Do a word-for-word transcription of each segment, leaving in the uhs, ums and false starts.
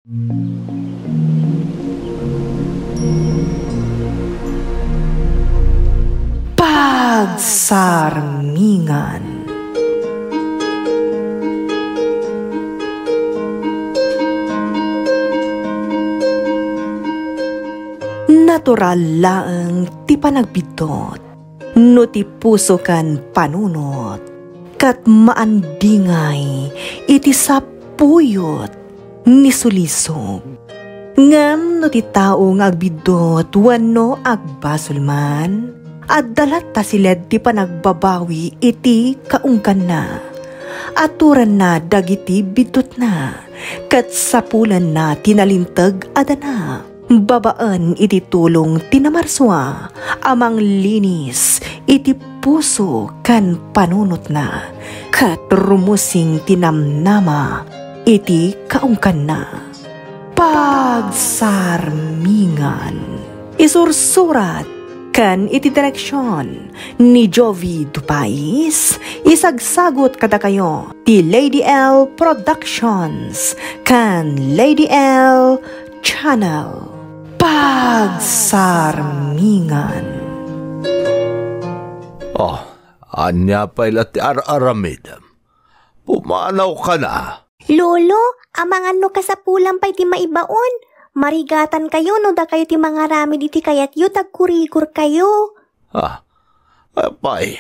Pagsarmingan. Natural laeng ti panagbiddut no ti puso ken panunot, ket maandingay iti sapuyot ni sulisog. Ngem no ti tao nga agbiddut wenno agbasol man, adda latta siled ti panagbabawi iti kaungganna. Aturanna dagiti biddutna, ket sapulanna ti nalinteg a dana. Babaen iti tulong ti Namarsua a manglinis iti puso ken panunotna, ket rumusing ti namnama iti kaungganna. Pagsarmingan. Isursurat ken iti direksion ni Jovi Dupais, isagsagut kadakayo ti Lady L Productions ken Lady L Channel. Pagsarmingan. Oh, ania pay la ti ar-aramidem? Pumanawkan a. Lolo, amangan no kasapulan pay ti maibaon. Marigatankayo no dakayo ti mangaramid iti kayatyo ta agkurigorkayo. Ah, apay,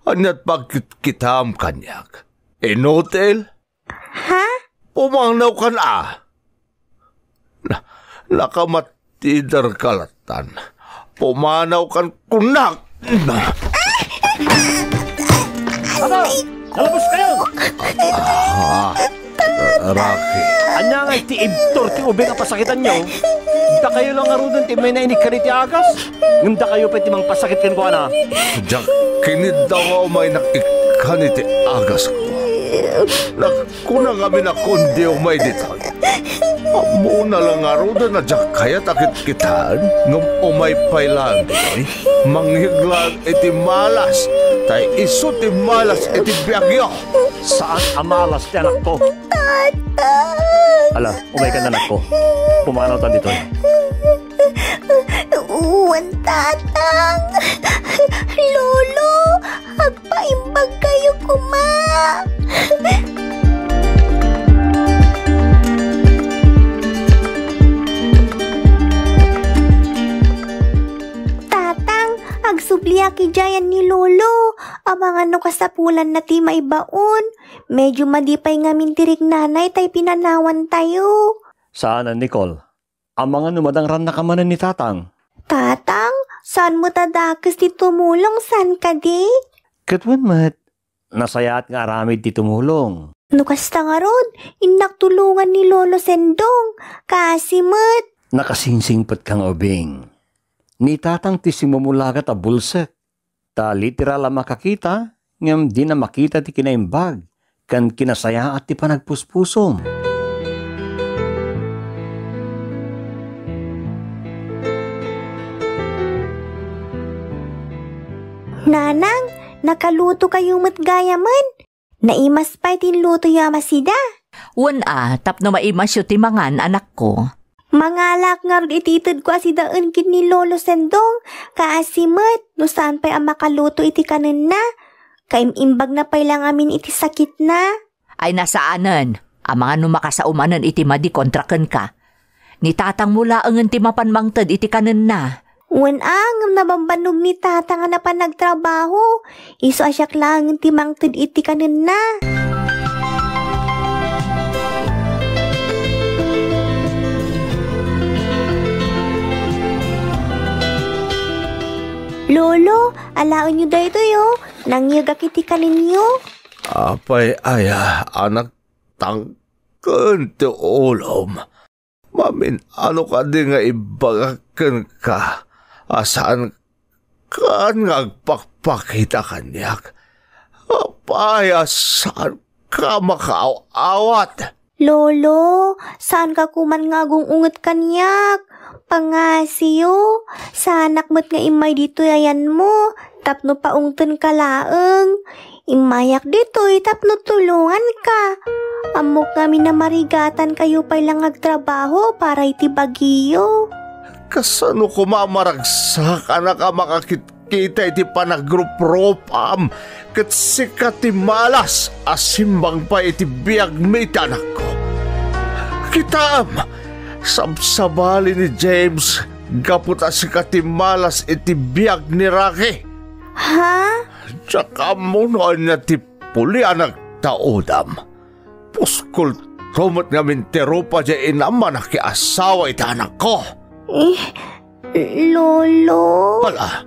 ania't pagkitkitaem kaniak? Inutil? Ha? Pumanawkan a. Na, nakamatiderka lattan. Pumanawkan kunak. Aba! Nalabos kayo! Ah, Rocky. Ania nga iti ibtur ti ubing a pasakitanyo? Dakayo lang ngaruden ti mayna inikkan iti agas, ngem dakayo pay ti mangpasakit kenkuana. Diak kiniddaw a umaynak ikkan iti agasko. Nak-, Kuna ngamin a kundi umay ditoy. Ammona la ngaruden a diak kayat a kitkitaen, ngem umay pay laeng ditoy. Mangyeg laeng iti malas, ta isu ti malas iti biagyo. Saan a malas ti anakko? Tata! Ala, umay ka na, anakko. Pumanawtan ditoy. Wen, Tatang! Lolo! Agpaimbag kayo koma! Tatang, agsubliak idiayan ni Lolo. Amangan no kasapulanna ti maibaon. Medyo madi pay ngamin ti rignana itay pinanawantayo. Saanen, Nicole. Amangan no madangrannaka manen ni Tatang. Tatang, saan met a dakes ti tumulong, saan kadi? Ket wen met, nasayaat nga aramid ti tumulong. No kasta ngarud, innak tulongan ni Lolo Sendong. Kaasi met. Nakasingsingpetka nga ubing. Ni Tatang ti simmumulagat a bulsek. Ta literal a makakita, ngem dina makita ti kinaimbag ken kinasayaat ti panagpuspusom. Nanang, nakaluto kayo met gayamen. Naimas pay ti inlutoyo a masida. Wen a, tapno maimasyo ti mangan, anakko. Mangalak ngarud iti itedko a sidaen ken ni Lolo Sendong, kaasi met no saan pay a makaluto iti kanenna. Kaim-imbagna pay la ngamin iti sakitna. Ay, nasaanen, amangan no makasao manen iti madi kontra kenka. Ni tatangmo laengen ti mapan mangted iti kanenna. Wen a, ngem nabambannog ni tata nga napan nagtrabaho. Isu a siak laengen ti mangted iti kanenna. Lolo, alaenyo daytoy, o. Nangyegak iti kanenyo. Apay aya, anak, tangken ti ulom. Mamin-ano kadi nga ibagak kenka a saankan nga agpakpakita kaniak? Apay a saanka makaaw-awat? Lolo, saanka koman nga agung-unget kaniak. Pangngasiyo, saanak met nga immay ditoy ayanmo, tapno paungtenka laeng. Immayak ditoy tapno tulonganka. Ammok ngamin a marigatankayo pay la nga agtrabaho para iti bagiyo. Kasano koma a maragsak, anak, a makakitkita iti panagrupropam ket sika ti malas a simbang pay iti biagmi iti anakko? Kitaem, sabsabali ni James gapu ta sika ti malas iti biag ni Rocky. Ha? Diak ammo no ania ti puli a nagtaudam. Puskolto met ngamin ti rupa diay inam a nakiasawa iti anakko. Eh, Lolo. Hala,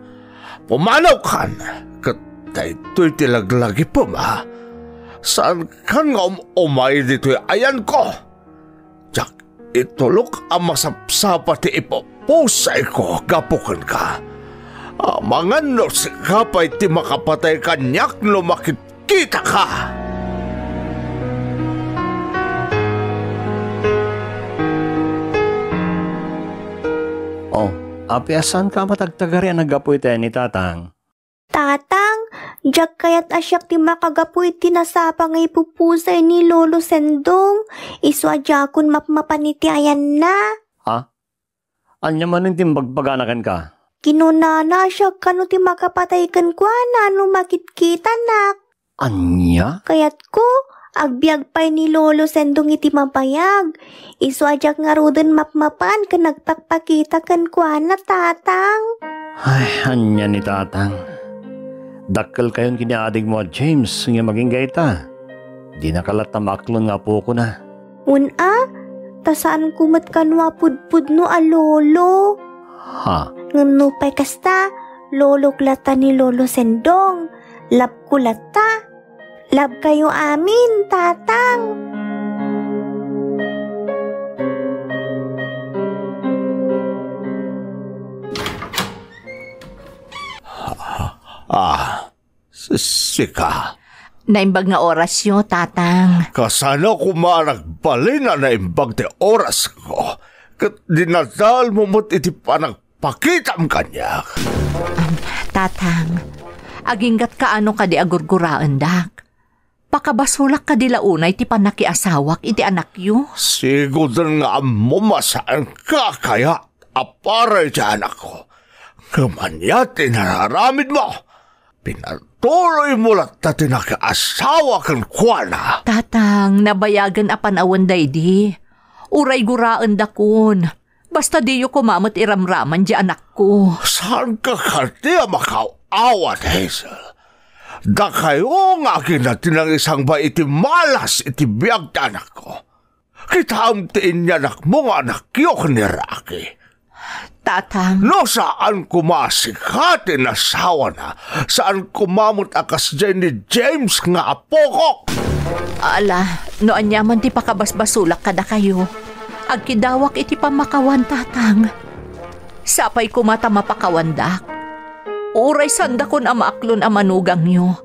pumanawkan, ket daytoy ti laglagipem, a. Saankan nga um-umay ditoy ayanko. Diak itulok a masapsapa ti ipupusayko gapu kenka. Amangan no sika pay ti makapatay kaniak no makitkitaka. Oh, apay a saanka a matagtagari a naggapu iti ayan ni Tatang? Tatang, diak kayat a siak ti makagapu iti nasapa nga ipupusay ni Lolo Sendong. Isu a diakon mapmapan iti ayanna. Ha? Ania manen ti imbagbagana kenka? Kinunana a siak kano ti makapatay kenkuana no makitkitanak. Ania? Kayatko, agbiag pay ni Lolo Sendong iti mabayag. Isu a diak ngaruden mapmapan ken nagpakpakita kenkuana, Tatang. Ay, ania ni Tatang? Dakkelkayon ken ni adingmo a James ngem agingga ita. Dinaka latta maaklon nga apokona. Wen a, ta saanko met kano a pudpudno a lolo. Ha? Ngem nupay kasta, lolok latta ni Lolo Sendong. Labko latta. Labkayo amin, Tatang. Ah, si-, sika. Naimbag nga orasyo, Tatang. Kasano koma a nagbalin a naimbag ti orasko? Ket dinadaelmo met iti panagpakitam kaniak. Am, Tatang, aginggat kaano kadi a gurguraendak? Pakabasolak kadi la unay ti pannakiasawak iti anakyo? Sigoden nga ammom a saanka a kayat a para iti anakko. Ngem ania ti nararamidmo? Pinatuloymo latta ti nakiasawa kenkuana. Tatang, nabayagen a panawen daydi. Uray guraendakon. Basta diyo koma met iramraman diay anakko. Saanka kadi a makaaw-awat, Hazel? Dakayo nga agina ti nangisangbay iti malas iti biag ti anakko. Kitaem ti inyanakmo nga anakyo ken ni Rocky. Tatang. No saan koma a sika ti nasawana, saan koma met a kasdiay ni James nga apokok. Ala, no aniaman ti pakabasbasolak kadakayo, agkidawak iti pammakawan, Tatang. Sapay koma ta mapakawandak. Uray saandakon a maaklon a manugangyo.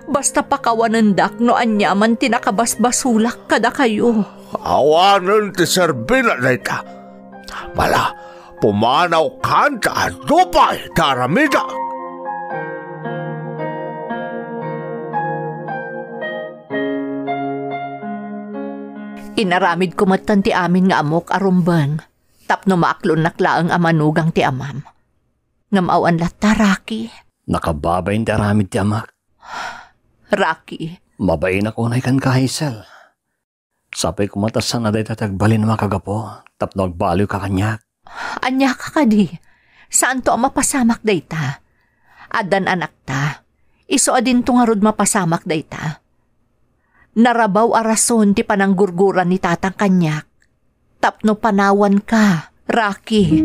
Basta pakawanendak no aniaman ti nakabasbasolak kadakayo. Awanen ti serbina dayta. Bala, pumanawkan ta adu pay ti aramidek. Inaramidko metten ti amin nga ammok a rumbeng tapno maaklonnak laeng a manugang ti amam. Ngem awan latta, Rocky. Nakababain ti aramid ti amak. Rocky. Mabainak unay kenka, Hazel. Sapay koma ta saan a dayta ti agbalin a makagapu tapno agbaloyka kaniak. Ania ka kadi? Saanto a mapasamak dayta? Addan anakta. Isu a dinto ngarud mapasamak dayta. Narabaw a rason ti pananggurgura ni Tatang kaniak tapno panawanka, Rocky.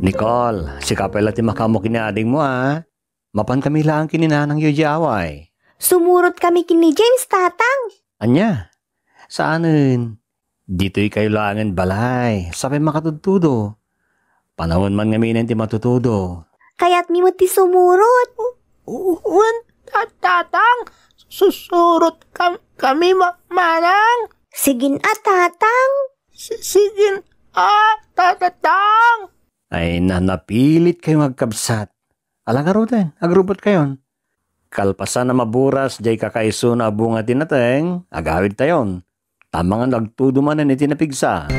Nicole, sika pay la ti makaammo ken ni adingmo, a. Mapankami laeng ken ni nanangyo idiay away. Sumurotkami ken ni James, Tatang. Ania? Saanen. Ditoykayo laengen balay, sapay makatudtudo. Panawen man ngaminen ti matutudo. kayatmi met ti sumurot. Wen, ta-, tatang, susurot kam-, kami ma-, manang. Sige a, tatang. Si-, sige a, ta-, tatang. Ay, na-, napilit kayo nga agkabsat. Ala ngaruden, agrubot kayon. Kalpasan a maburas jay kakaisuna a bunga ti nateng, agawid tayon. Tamangan agtudo manen iti napigsa.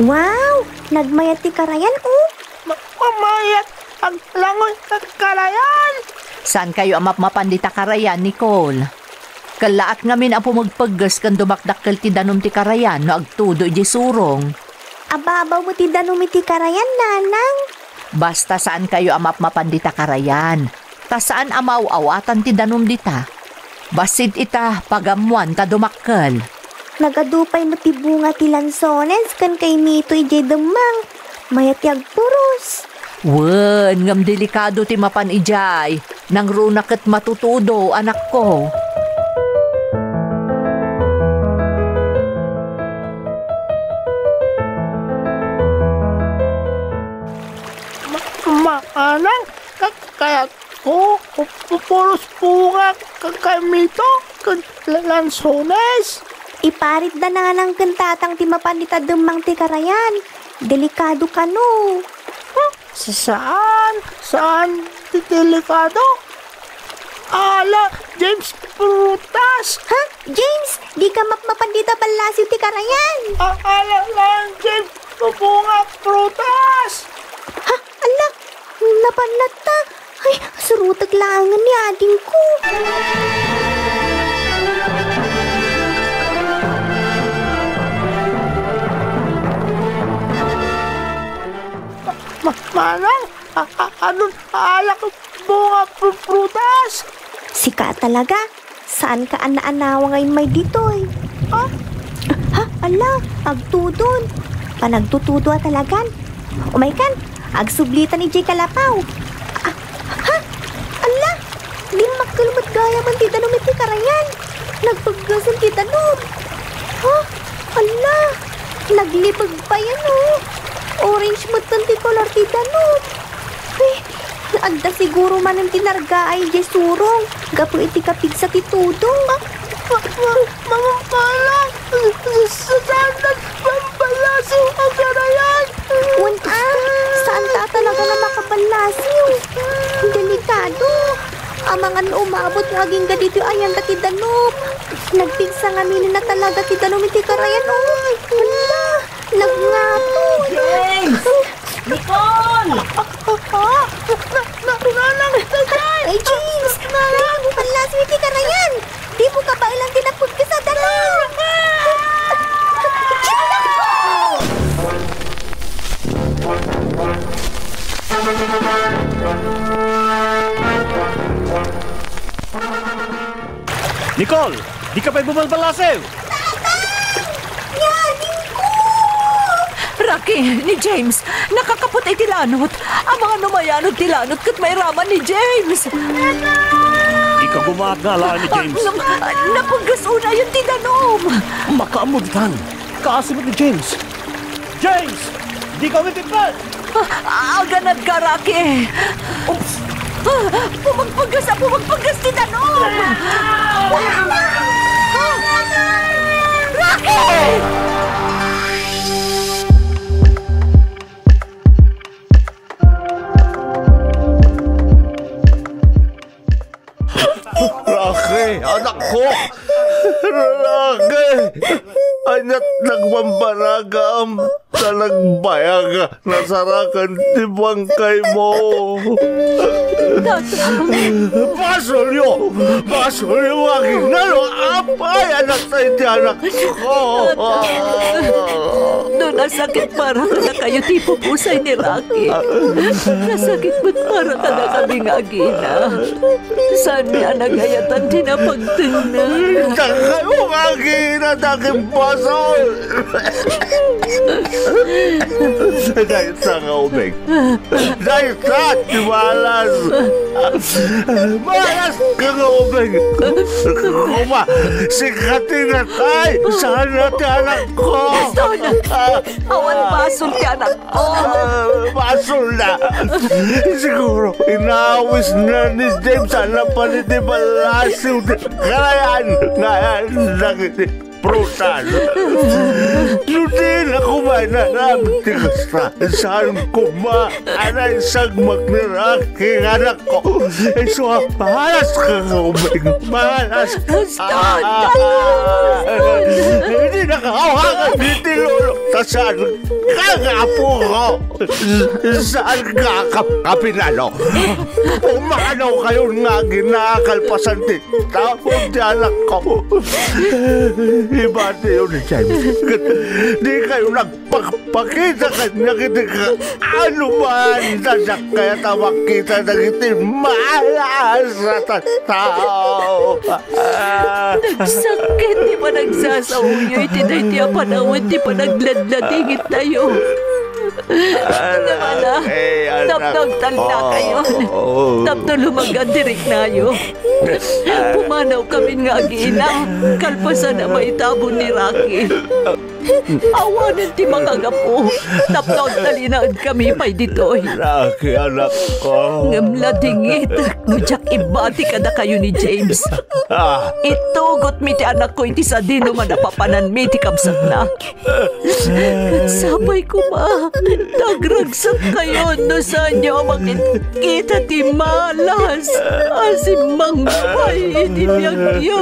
Wow! Nagmayat ti karayan, oh! Ma-, mamayat aglangoy ka-, karayan! Saan kayo a mapmapan dita karayan, Nicole? Kellaat ngamin a pumegpegges ken dumakdakkel ti danum ti karayan no agtudo idiay surong. Ababaw met ti danum iti karayan, nanang. Basta saan kayo a mapmapan dita karayan. Ta saan a maaw-awatan ti danum dita. Bassit ita, pagammoan ta dumakkel. Nagadu pay met ti bunga ti lansones ken kaimito idiay demmang. Mayat ti agpuros. Wen, ngem delikado ti mapan idiay. Nangruna ket matutudo, anakko. Ma-, manang, ka-, kaya ko, pu-, pu-, puros bunga, ka-, kaimito, ken la-, lansones. Iparitda nanang ken tatang ti mapan dita demmang ti karayan. Delikado kano. Huh? Sa-, saan? Saan ti delikado? Ala, James, prutas! Ha? James, dika mapmapan dita ballasiw ti karayan? A-, ala lang, James, bunga, prutas! Ha? Ala, napan latta. Ay, surutek laengen ni adingko. Ma-, manang, a-, a-, anun, alak bunga pru-, prutas? Sika talaga, saan ka ana-anawa nga immay ditoy? Ha? Ha? Ala, agtudon. Panagtutudo a talagan. Umaykan, agsublitan idiay kalapaw. Ah, ha? Ala, dimmakkel met gayamen ti danum iti karayan. Nagpeggasen ti danum. Ha? Ala, naglibeg pay, ano? Orange metten ti kolor ti danum. Ay, adda siguro manen ti nargaay idiay surong gapu iti kapigsa ti tudong. Ma-, ma-, ma-, ma-, manang, sa-, saan nagbaballasiw a karayan? Wen a, saan ta talaga nga makaballasiw. Delikado. Amangan no umabot nga agingga ditoy ayan dagiti danum. Nagpigsa ngaminen a talaga ti danum iti karayan, oh. Hala, nagngato. James! Nicole! Ah, na, na, nanang, tatay! Ay, James! Dimo pallasiw iti karayan! Dimo kabaelan ti napudkes a danum! Nicole! Dika pay bumalballasiw! Tatang! Ni adingko! Rocky, ni James, nakakaput iti lanot. Amangan no mayanod ti lanot ket mairaman ni James. Dika gumaat nga alaen ni James. Ah, nap-, napuggas unayen ti danum. Makaammo ditan. Kaasi met ni James. James! Dika umipippet! Ah, aganadka, Rocky! Oops! Ah, pumagpagas, ah, pumagpagas ti danum! Rocky! Rocky, anakko! Rocky! Ania't nagbanbanagam ta nagbayag, nasaraken ti bangkaymo. Tatang. Basolyo! Basolyo nga agignano! Apay, anak ta iti anakko! Tatang. No nasakit para kadakayo ti pupusay ni Rocky. Nasakit met para kadakami nga agina. Saanmi a nagayatan ti napagtengna. Dakayo nga agina, Dagiti basol! Dayta nga ubing. Dayta ti malas! Malas ka nga ubing! Kuma, sika ti natay! Saan na ti anak ko? Basol! Awan basol ti anak ko! Ah, basol na! Siguro, inawis na ni James a napan iti balasiw ti karayan nga dagiti prutas. No di na kumain na namin ti kasta, saan kuma anay sagmak ni Rocky nga anak ko? Isu a malas ka nga ubing, malas ka. Gaston! Ah, Gaston! Hindi na kahawakan ni ti lolo, ta saan ka nga apo ko? Saan ka kap-, kapinalo? Pumanaw kayo nga ginakalpasan ti tapon ti anak ko. Ibati yun ni James. Di kayo nagpakpakita kanya kiti ka-, ano man, dadak kaya ta makita dagiti malas a tattao. Ah. Nagsakit ti panagsasaoyo iti daytoy a panawen ti panagladladingit tayo. Namala, eh, anak. Tapno agtalnakayon. Oh. Tapno lumagan ti riknayo. Pumanaw kamin nga agiina, kalpasan a maitabon ni Rocky. Awanen ti makagapu, tapno agtalinaed kami pay ditoy. Rocky, anak ko. Ngem ladingit, no diak ibati kadakayo ni James. Ah. Itugotmi ti anakko iti sadinoman a papananmi iti kabsatna. Ket sapay koma, ta agragsakkayon no saanyo a makitkita ti malas a simmangpay iti biagyo.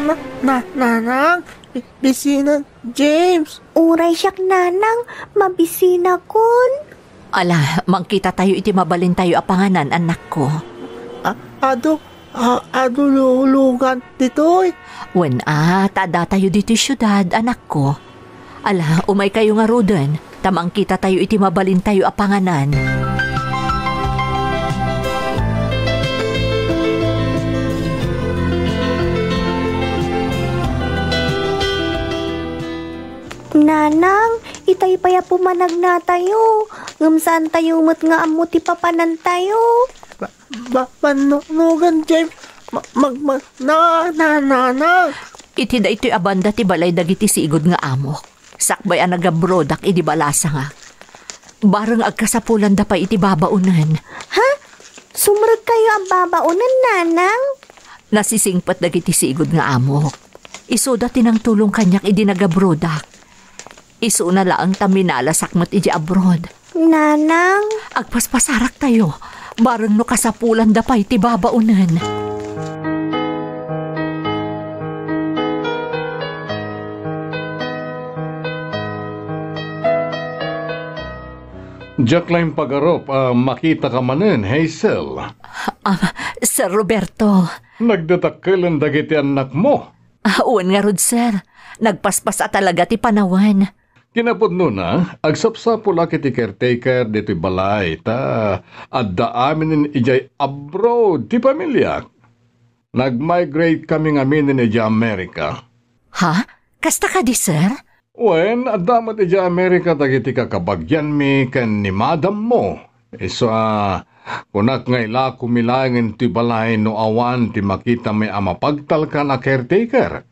Na, na, nanang, bi-, bisina James. Uray siak, nanang, mabisinakon. Ala, mangkita tayo iti mabalintayo a panganan, anakko. A-, adu, a-, adu lulugan ditoy. Wen a, ta adda tayo ditoy siudad, anakko. Ala, umay kayo ngaruden, ta mangkita tayo iti mabalintayo a panganan. Nanang, itay pay a pumanagnatayo, ngem saantayo met nga ammo ti papanantayo. Ba-, ba-, bannonogan, James. Ma-, mag-, mag-, na-, na-, nanang. Iti daytoy a banda ti balay dagiti sigud nga amok. Sakbay a nagabrodak idi balasangak. Bareng agkasapulanda pay iti babaonen. Ha? Sumrekkayo a babaonen, nanang? Nasisingpet dagiti sigud nga amok. Isuda ti nangtulong kaniak idi nagabrodak. Isuna laeng ta minalasak met idiay abroad. Nanang? Agpaspasaraktayo. Bareng no kasapulanda pay ti babaonen. Diak laeng pagarup a makitaka manen, Hazel. Ah, Sir Roberto. Nagdadakkelen dagiti annakmo. Ah, wen ngarud, sir. Nagpaspas a talaga ti panawen. Kinapudnona, agsapsapulak iti caretaker ditoy balay, ta adda aminen idiay abroad ti pamiliak. Nag-migrate kami ngaminen idiay Amerika. Ha? Kasta kadi, sir? Wen, adda met idiay Amerika dagiti kakabagianmi ken ni madammo. Isu a, kunak nga ilakomi laengen ti balay no awan ti makitami a mapagtalkan a caretaker.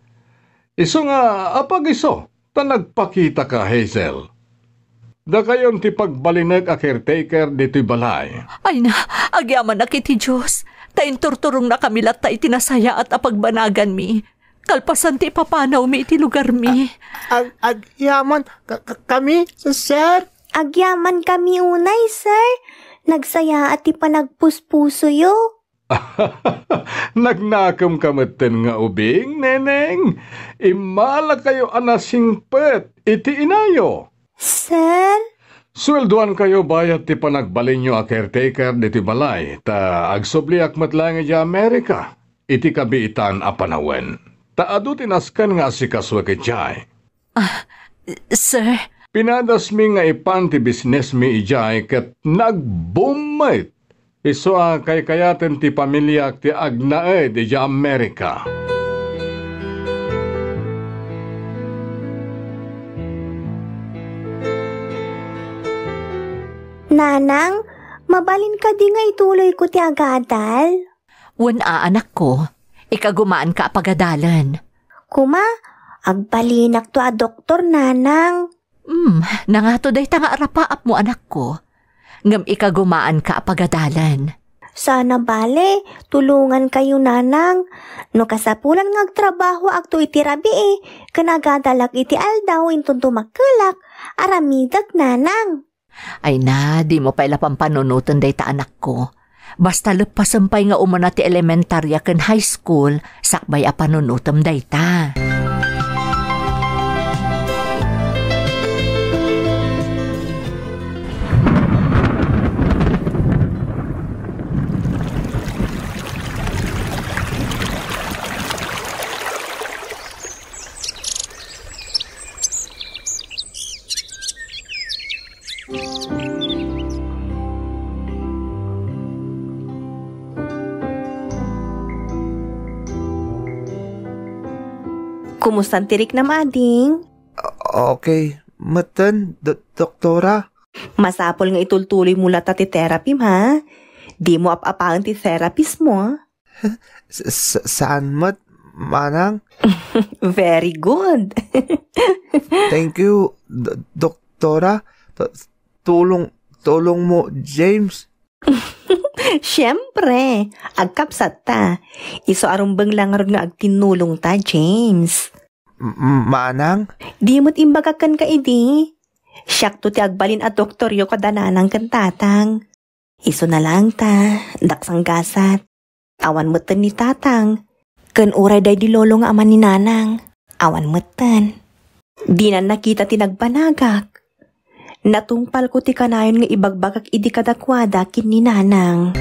Isu nga, apag-isu, ta nagpakitaka, Hazel. Dakayon ti pagbalinek a caretaker ditoy balay. Ay na, agyamanak iti Dios, ta inturturongnakami latta iti nasayaat a pagbanaganmi, kalpasan ti ipapanawmi iti lugarmi. Ag-, agyaman ka-, ka-, kami, sir? Agyaman kami unay, sir. Nagsayaat ti panagpuspusoyo. Nagnakemka metten nga ubing, Neneng? Immalakayo a nasingpet iti inayo. Sir? Sueldoankayo bayat ti panagbalinyo a caretaker ditoy balay, ta agsubliak met laeng idiay Amerika iti kabiitan a panawen. Ta adu ti nasken nga asikasuek idiay. Ah, sir? Pinadasmi nga ipan ti bisnesmi idiay ket nagboom met. Isu a kaykayaten ti pamiliak ti agnaed idiay Amerika. Nanang, mabalin kadi nga ituloyko ti agadal? Wen a, anakko. Ikagumaanka a pagadalen. Kuma, agbalinakto a doktor, nanang. Hmm, nangato dayta nga arapaapmo, anakko. Ngem ikagumaanka a pagadalen. Sana bale, tulongankayo, nanang. No kasapulan nga agtrabahoakto iti rabii, ken agadalak iti aldaw inton dumakkelak, aramidek, nanang. Ay na, dimo pay la pampanunoten dayta, anakko. Basta leppasem pay nga umuna ti elementaria ken high school, sakbay a panunotem dayta. Kumustan ti riknam, ading? O-, okay. Metten, do-, doktora? Masapul nga itultuloymo latta ti therapy, ha? Dimo ap-apaen ti therapist mo, ha? S-, s-, saan met, manang? Very good. Thank you, do-, doktora. Tu-, tulong, tulong mo, James. Siyempre, agkabsat ta. Isu a rumbeng la ngarud nga agtinnulong ta, James. M-, m-, manang? Di met imbagak kenka idi. Siakto ti agbalin a doktoryo kada nanang ken tatang. Isuna laeng ta, daksang gasat. Awan metten ni tatang. Ken uray daydi lolo nga ama ni nanang. Awan metten. Dinan nakita ti nagbanagak. Natungpalko ti kanayon nga ibagbagak idi kadakuada ken ni nanang.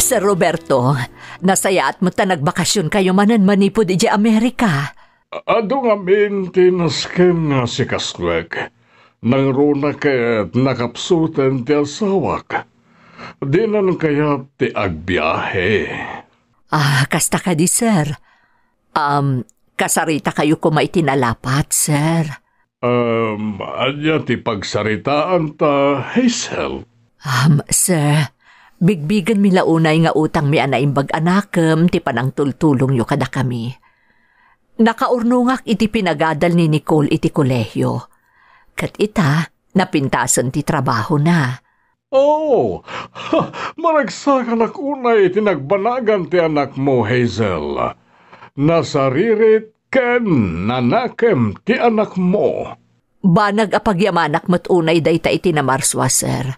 Sir Roberto, nasayaat met ta nagbakasionkayo manen manipud idiay Amerika. Adu ngamin ti nasken nga sikasuek. Nangruna ket nakapsuten ti asawak. Dinan kayat ti agbiahe. Ah, kasta kadi, sir. Um, kasaritakayo koma iti nalapat, sir. Um, ania ti pagsaritaan ta, Hazel? Um, sir, bigbigenmi la unay nga utangmi a naimbag a nakem ti panangtultulongyo kadakami. Nakaurnongak iti pinagadal ni Nicole iti kolehio. Ket ita, napintasen ti trabahona. Oh, ha, maragsakanak unay iti nagbanagan ti anakmo, Hazel. Nasaririt ken nanakem ti anakmo. Banag a pagyamanak met unay dayta iti Namarsua, sir.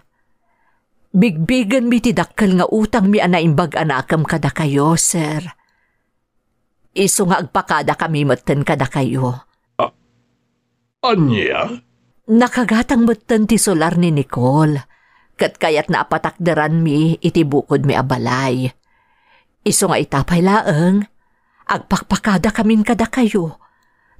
Bigbigenmi ti dakkel nga utangmi a naimbag a nakem kadakayo, sir. Isu nga agpakadakami metten kadakayo. A-, ania? Nakagatang metten ti solar ni Nicole, ket kayatna a patakderanmi iti bukodmi a balay. Isu nga ita pay laeng, agpakpakadakamin kadakayo,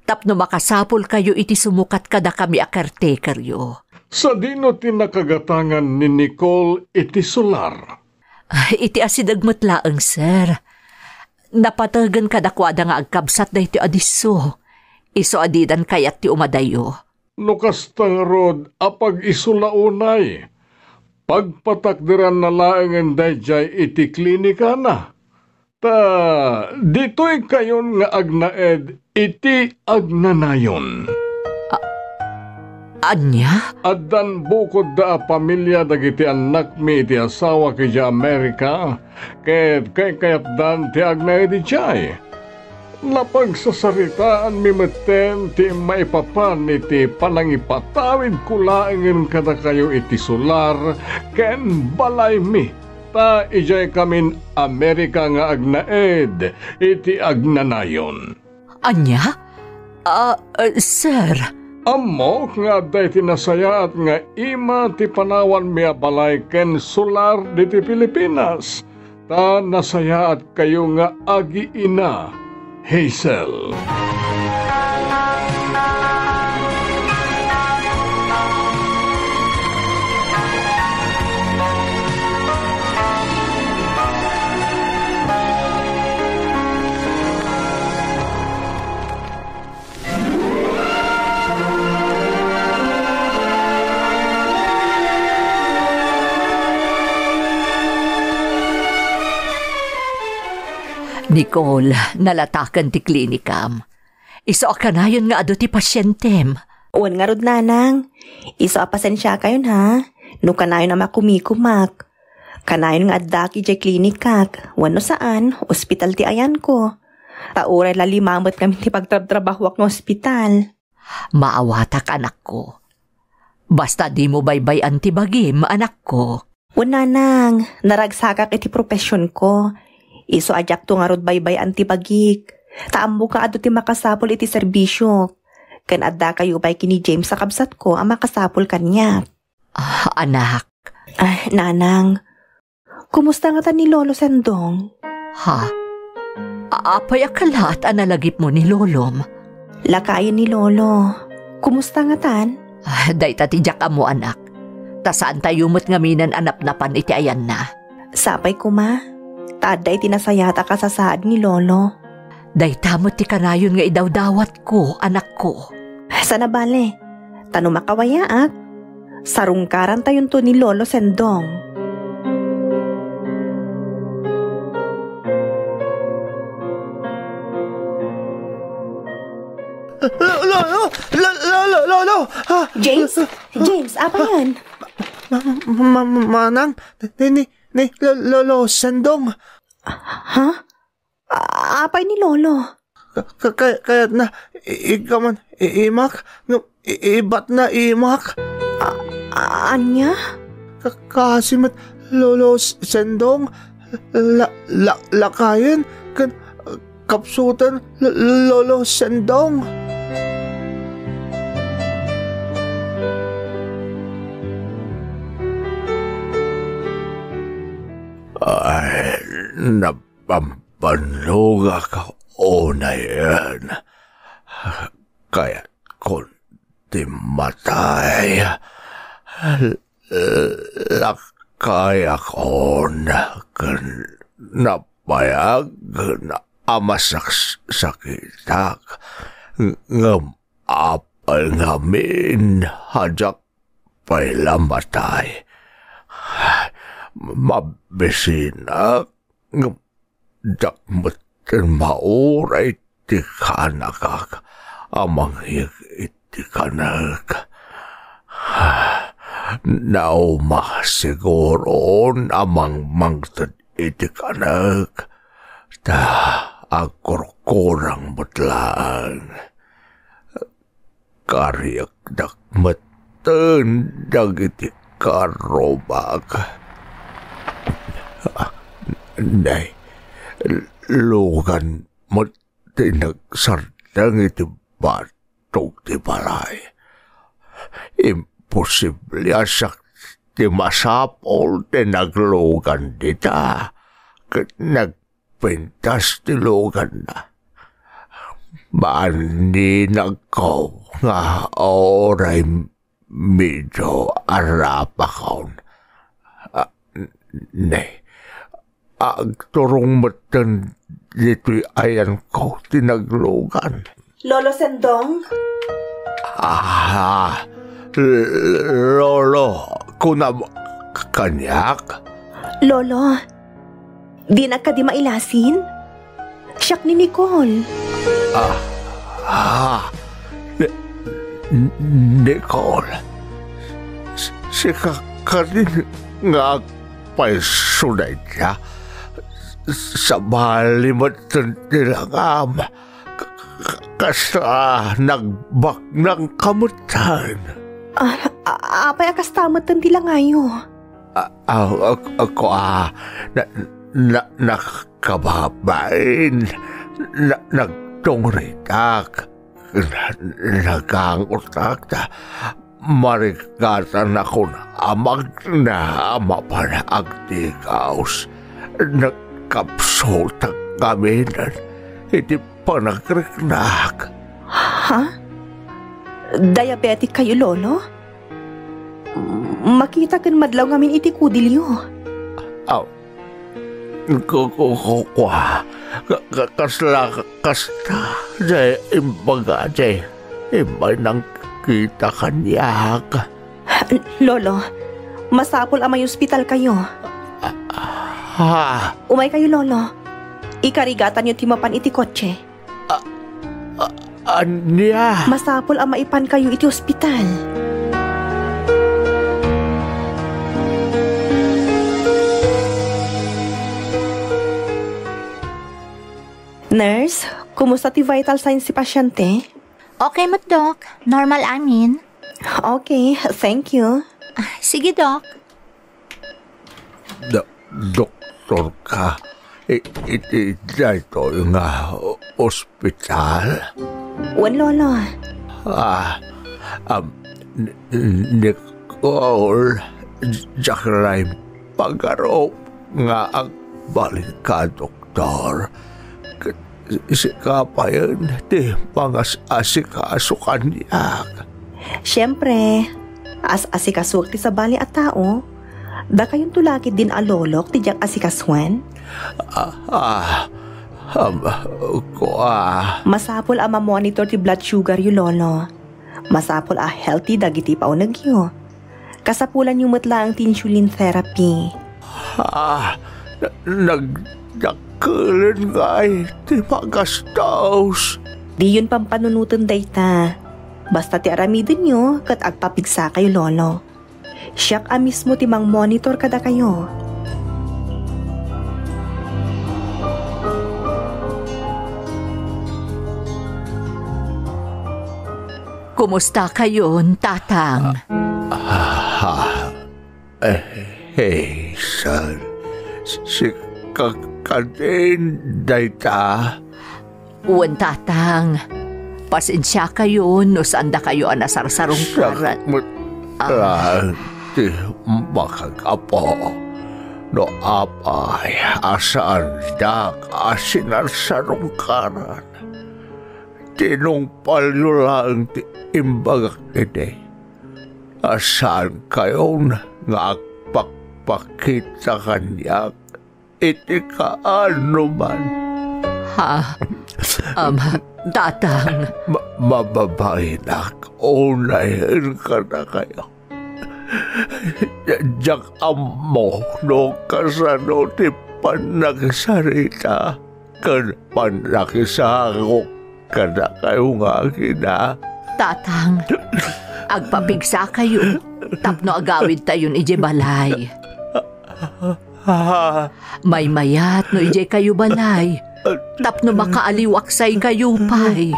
tapno makasapulkayo iti sumukat kadakami a caretakeryo. Sadino ti nakagatangan ni Nicole iti solar? Ah, iti asideg met laeng, sir. Napategen kadakuada nga agkabsat daytoy a disso. Isu a didan kayat ti umadayo. No kasta ngarud, apag-isu la unay. Pagpatakderanna laengen daydiay iti klinikana. Ta ditoykayon nga agnaed iti agnanayon. A-, ania? Addan bukodda a pamilia dagiti annakmi iti asawak idiay Amerika, ket kaykayatdan ti agnaed idiay. Napagsasaritaanmi metten ti maipapan iti panangipatawidko laengen kadakayo iti solar ken balaymi. ta idiay kamin Amerika nga agnaed iti agnanayon. Ania? Ah, ah, sir. Ammok nga adda iti nasayaat nga ima ti panawanmi a balay ken solar diti Pilipinas, ta nasayaatkayo nga agiina, Hazel. Nicole, nalataken ti klinikam. Isu a kanayon nga adu ti pasientem. Wen ngarud, nanang. Isu a pasensiakayon, ha? No kanayon a makumikumak. Kanayon nga addak idiay klinikak. Wenno saan, ospital ti ayanko. Ta uray la lima met ngamin ti pagtrabtrabahoak nga ospital. Maawatak, anakko. Basta dimo baybay-an ti bagim, anakko. Wen, nanang, naragsakak iti profesionko. Isu a diakto ngarud baybay-an ti bagik. Ta ammok nga adu ti makasapul iti serbisiok. Ken addakayo pay ken ni James a kabsatko a makasapul kaniak. Ah, anak. Ah, nanang, kumusta ngatan ni Lolo Sendong? Ha? A-, apay a kalaat a nalagipmo ni Lolom? Lakayen ni Lolo. Kumusta ngatan? Ah, dayta ti diak ammo, anak. Ta saantayo met ngaminen a napnapan iti ayanna. Sapay koma, ta adda iti nasayaat a kasasaad ni Lolo. Dayta met ti kanayon nga idawdawatko, anakko. Saan a bale, ta no makawayaak, sarungkarantayonto ni Lolo Sendong. Lo-, lo-, lo-, lo-, lo-, lo-, Lolo! Ah! James? James, apa yan? Ma-, ma-, ma-, manang, ni, ni, ni Lo-, Lolo Sendong. Ha? A-, apay ni Lolo? Ka-, ka-, kay-, kayatna, i-, ikaman, i-, imak, ngem i-, ibatna imak. A-, a-, ania? Ka-, kasi met, Lolo S-, Sendong, la-, la-, lakayen, ken, uh, kapsuten, L-, Lolo Sendong. Ay, nap- Pampanlugak unayen. Kayatkon ti matay. Lakayakon ken nabayag a masaksakitak. Ngem apay ngamin a diak pay la matay. Mabisinak, ngem diak metten mauray ti kanakak a mangyeg iti kanek. Nauma siguron a mangmangted iti kanek, ta agkurkurang met laeng. Kariekdak metten dagiti karrubak. Nay, lugan met ti nagsardeng iti batog ti balay. Imposible a siak ti masapul ti naglugan dita. Ket nag- pintas ti luganna. Banninagko nga uray medio arapakon. Ah, ne, agturong metten ditoy ayanko ti naglugan. Lolo Sendong? Ah, L-, Lolo, kunam k-, kaniak? Lolo, dinak kadi mailasin? Siak ni Nicole. Ah, ah, Ni-, Ni-, Nicole, s-, sika kadi nga agpayso dayta? Sabali met ti langam. K-, k-, kasta nagbaknang ka metten. Ah, a-, apay a kasta metten ti langayo? Ah, ah, ah, ah, kua, na, na, nakababain, na, nagtungritak, na, nagangotak, ta marikatan akon a magna a mapan agtigaos. Nagkapsultak ngamin iti panagriknak. Ha? Diabetic kayo, Lolo? Makita ken madlaw ngamin iti kudilyo. Aw, ku-, ku-, ku-, kua, ka-, ka-, kasla ka-, kasta, jay imbaga, jay imbay nangkita kaniak. Lolo, masapul a maiospital kayo. Ha? Umay kayo, Lolo. Ikarigatan yo ti mapan iti kotse. A-, a-, ania? Masapul a maipan kayo iti ospital. Nurse, kumusta ti vital signs ti pasyente? Okay met, Doc. Normal amin. Okay, thank you. Ah, sige, Doc. Do-, doktor ka? I-, iti daytoy nga ospital? Wen, Lolo. Ah, um, N-, Nicole, diak la impagarup nga agbalik ka, doktor. Ket sika payen ti mangas-asikaso kaniak. Siempre, as-asikasuak ti sabali a tao. Dakayonto la ketdin a lolok ti diak asikasuen. Ah, ah, um, kua. Masapul a mamonitor ti blood sugar yo, Lolo. Masapul a healthy dagiti paunegyo. Kasapulanyo met laeng ti insulin therapy. Ah, na-, nagdakkelen ngay ti magastos. Diyon pampanunoten dayta. Basta ti aramidenyo ket agpapigsakayo, Lolo. Siak a mismo ti mangmonitor kadakayo. Kumusta kayon, Tatang? Ah, eh, Hazel. Si, ka-, kadin dayta? Wen, Tatang. Pasensiakayon no saandakayo a nasarsarungkaran. Siak met Ah. laeng ti makagapu no apay a saandak a sinarsarungkaran. Tinungpalyo laeng ti imbagak idi a saankayon nga agpakpakita kaniak iti kaanoman. Ha? Um, Tatang. Ma-, mababainak unay kadakayo. Diak ammo no kasano ti pannagsarita ken pannakisangok kadakayo nga agina. Tatang, agpapigsakayo tapno agawidtayon idiay balay. Ah. Maymayat no idiay kayo balay tapno makaaliw a saikayo pay.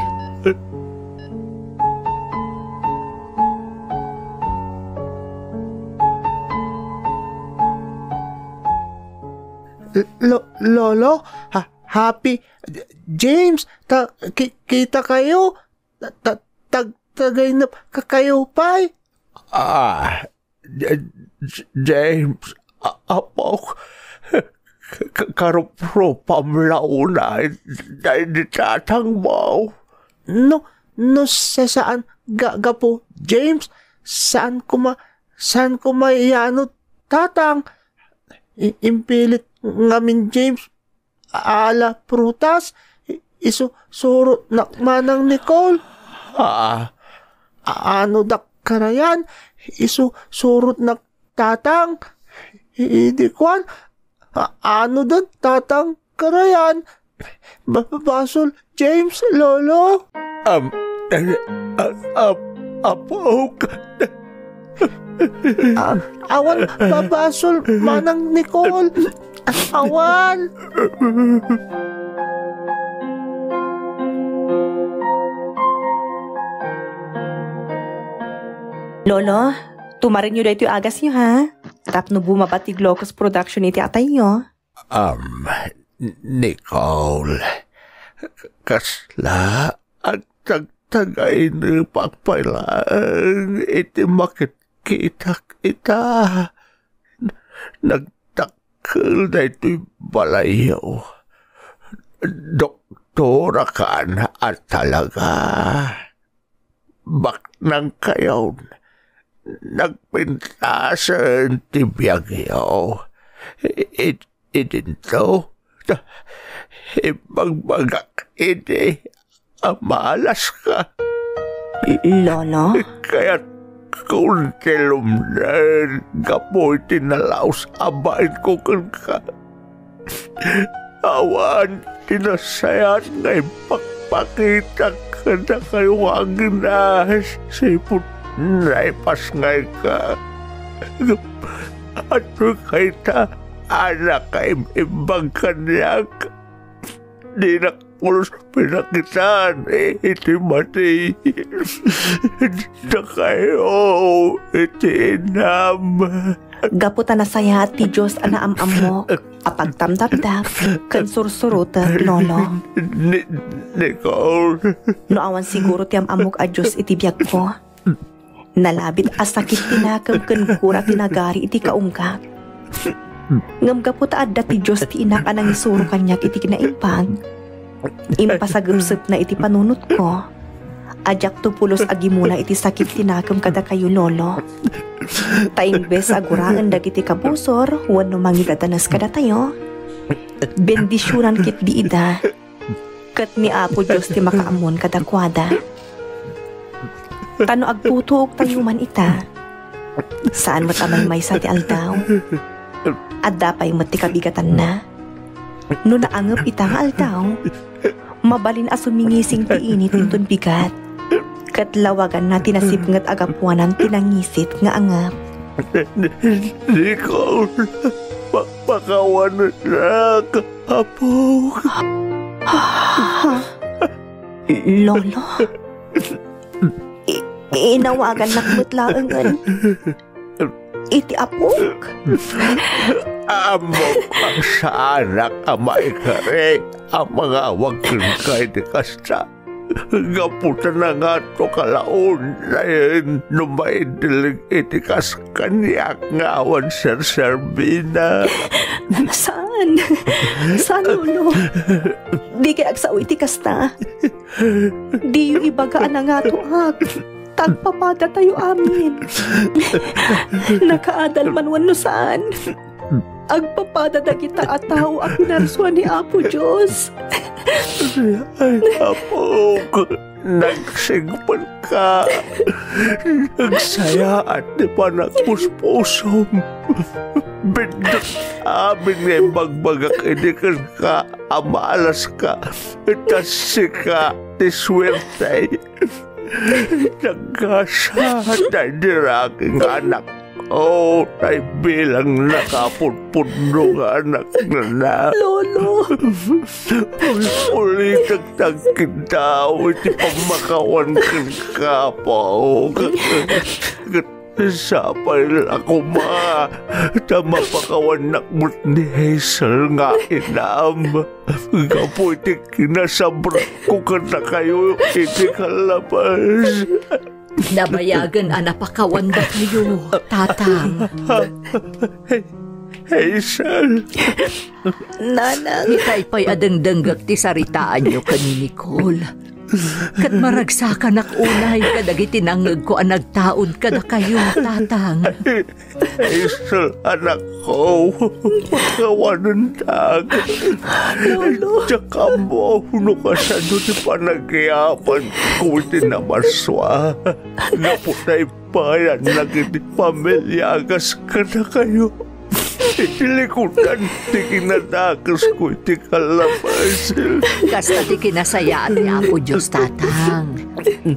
Lo-, Lolo, ha-, Happy, J-, James, ta-, ki-, kita kayo, ta-, ta-, tag-, tagaynep ka-, kayo pay. Ah, J-, J-, James, a-, apok, ka-, karuprupam la unay daydi tatangmo. No, no sa-, saan ga-, gapu, James, saan koma, saan koma yano, Tatang? I-, impilit ngamin, James, ala prutas, i-, isu surotnak manang Nicole. Ah. Ano dak karayan, isu surotnak Tatang. I-, idi kuan, a-, ano den Tatang karayan? Ba-, basol, James, Lolo. Am, eh, a-, ap-, apok. Ah, awan, babasol, Manang Nicole. Awan. Lolo, Tumarenyo daytoy agasyo, ha? Tapno bumaba ti Glocus Production iti atayyo. Um, Nicole, kasla agtagtagaynepak pay laeng iti makitkitak ita. Nagdakkel daytoy balayyo. Doktorakan a talaga. Baknangkayon, nagpintasen ti biagyo. It-, idinto, ta, imbagbagak idi a maalaska. Lolo? Kayat kun ti lumnen gapu iti nalaus a bainko kenka. Awan ti nasayaat nga impakpakitak kadakayo nga agnas, sipud naipasngayka. Ngem atoy kayta, anak a im-imbag kaniak. Dinak pulos pinakitan iti mati. Dakayo iti inam. Gapu ta nasayaat ti Dios a naam-ammok a pagtamtapdak ken sursurotek, Lolo. Ni-, Nicole. No awan siguro ti am-ammok a Dios iti biagko, nalabit a sakit ti nakem ken gura ti nagari iti kaunggak. Ngem gapu ta adda ti Dios ti inak a nangisuro kaniak iti kinaimbag, impasagepsepna iti panunotko a diakto pulos a gimula iti sakit ti nakem kadakayo, Lolo. Ta imbes a guraen dagiti kabusor wenno mangidadanes kadatayo, bendisionan ketdi ida. Ket ni Apo Dios ti makaammon kadakuada. Ta no agtutuoktayo man ita, saan met a maymaysa ti aldaw. Adda pay met ti kabigatanna. No naangep ita nga aldaw, mabalin a sumingising ti init inton bigat. Ket lawaganna ti nasipnget a gapuanan ti nangisit nga angep. Nicole, pa-, pakawanennak, Apo. Lolo? I-, inawagannak met laengen iti apok? Ammok a saanak a maikari a mangawag kenka iti kasta. Gapu ta nangato ka la unay no maidilleg iti kas kaniak nga awan serserbina. Saan? Saan, Lolo? Dikay agsao iti kasta. Diyo ibaga a nangatoak. Ta agpapadatayo amin. Nakaadal man wenno saan, agpapada dagita a tao a pinarsua ni Apo Dios. Ay, Apok, nagsigpenka. Nagsayaat ti panagpuspusom. Biddut amin nga imbagbagak idi kenka a maalaska, ta sika ti suerte. Nagkasat daydi raking anak. O, tay bilang nakapudpudno nga anakna. Lolo! Ulitek ta agkintaw iti pammakawan kenka, Apo. Ket sapay la koma ta mapakawannak met ni Hazel nga inam gapu iti kinasabrakko kadakayo iti kallabas. Nabayagen a napakawandakayo, Tatang. Hazel. Nanang. Itay pay a dengdenggek ti saritaanyo ken ni Nicole. Ket maragsakanak unay kadagiti nangngegko a nagtaud kadakayo, Tatang. Hazel, anakko, pakawanentak. Lolo. Diak ammo no kasano ti panagyamanko iti namarsua. Gapu ta impayannak iti pamiliagas kadakayo. Iti likudan ti kinadakesko iti kallabas. Kasta ti kinasayaat ni Apo Dios, Tatang.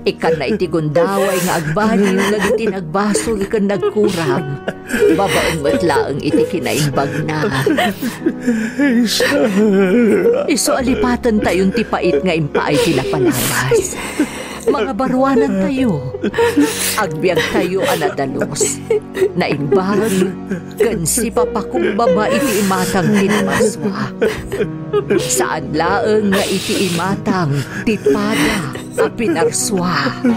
Ikkanna iti gundaway nga agbaliw dagiti nagbasol ken nagkuram, babaen met laeng iti kinaimbagna. Isu a lipatentayon ti pait nga impaay ti napalabas. Mga baruanantayo, agbiagtayo a nadalus, naimbag, ken sipapakumbaba iti imatang ti namarsua. Saan laeng nga iti imatang ti pada a pinarsua.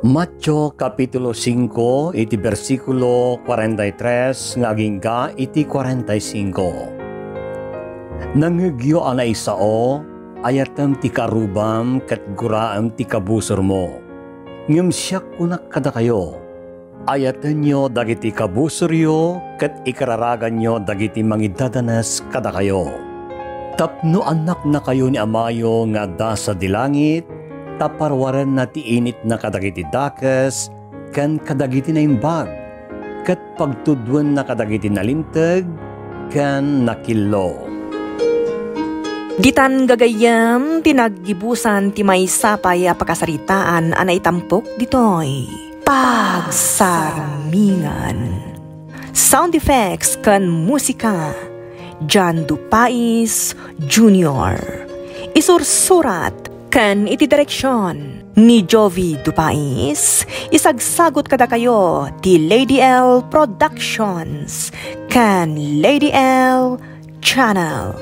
Mateo, kapitulo singko, iti bersikulo kuarenta y tres nga agingga iti kuarenta y singko. Nangngegyo a naisao, ayatem ti karubam ket guraem ti kabusormo. Ngem siak kunak kadakayo, ayatenyo dagiti kabusoryo ket ikararaganyo dagiti mangidadanes kadakayo. Tapno annaknakayo ni Amayo nga adda sadi langit, ta parwarenna ti initna kadagiti dakes ken kadagiti naimbag, ket pagtudwenna kadagiti nalinteg ken nakillo. Ditan gagayyem ti naggibusan ti maysa pay a pakasaritaan a naitampok ditoy. Pagsarmingan. Sound effects ken musika, John Dupais Junior. Isursurat ken iti direksyon ni Jovi Dupais, isagsagut kadakayo ti Lady L Productions ken Lady L Channel.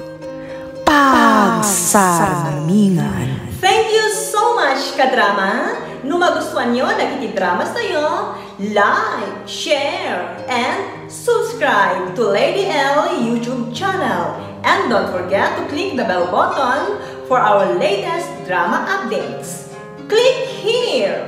Pagsarmingan. Thank you so much, kadrama. No magustuanyo dagiti dramas tayo, like, share, and subscribe to Lady L YouTube channel. And don't forget to click the bell button for our latest drama updates. Click here.